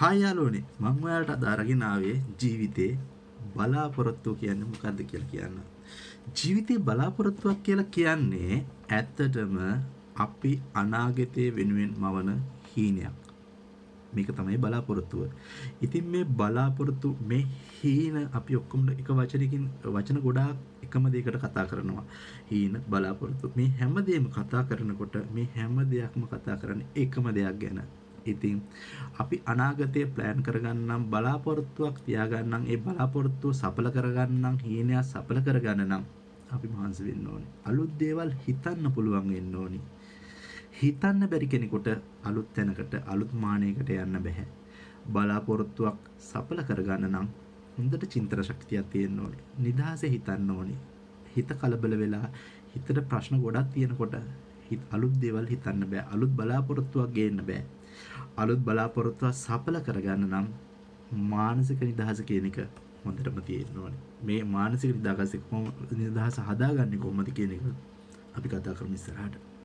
Hi යාළුවනේ, මම ඔයාලට අද අරගෙන ආවේ ජීවිතේ බලාපොරොත්තු කියන්නේ මොකද්ද කියලා කියන්න. ජීවිතේ බලාපොරොත්තුවක් කියලා කියන්නේ ඇත්තටම අපි අනාගතයේ වෙනුවෙන් මවන හීනයක්. මේක තමයි බලාපොරොත්තුව. ඉතින් මේ බලාපොරොත්තු, මේ හීන අපි ඔක්කොම එක වචනකින්, වචන ගොඩාක් එකම දෙයකට කතා කරනවා. හීන, බලාපොරොත්තු. මේ හැම දෙයක්ම කතා කරනකොට මේ හැම දෙයක්ම කතා කරන්නේ එකම දෙයක් ගැන. ඉතින් අපි අනාගතය ප්ලෑන් කරගන්නම්, බලාපොරොත්තුවක් තියාගන්නම්, ඒ බලාපොරොත්තුව සඵල කරගන්නම්, හීනයක් සඵල කරගන්න නම් අපි මහන්සි වෙන්න ඕනේ. අලුත් දේවල් හිතන්න පුළුවන් වෙන්න ඕනේ. හිතන්න බැරි කෙනෙකුට අලුත් තැනකට, අලුත් මානයකට යන්න බැහැ. බලාපොරොත්තුවක් සඵල කරගන්න නම් හොඳට චින්තන ශක්තියක් තියෙන්න ඕනේ. නිදහසේ හිතන්න ඕනේ. හිත කලබල වෙලා හිතට ප්‍රශ්න ගොඩක් තියෙනකොට අලුත් දේවල් හිතන්න බෑ. අලුත් බලාපොරොත්තුවක් ගේන්න බෑ. අලුත් බලාපොරොත්තුවක් සඵල කරගන්න නම් මානසික නිදහස කියන එක හොඳටම තියෙන්න ඕනේ. මේ මානසික නිදහස හදාගන්නේ කොහොමද කියන එක අපි කතා කරමු ඉස්සරහට.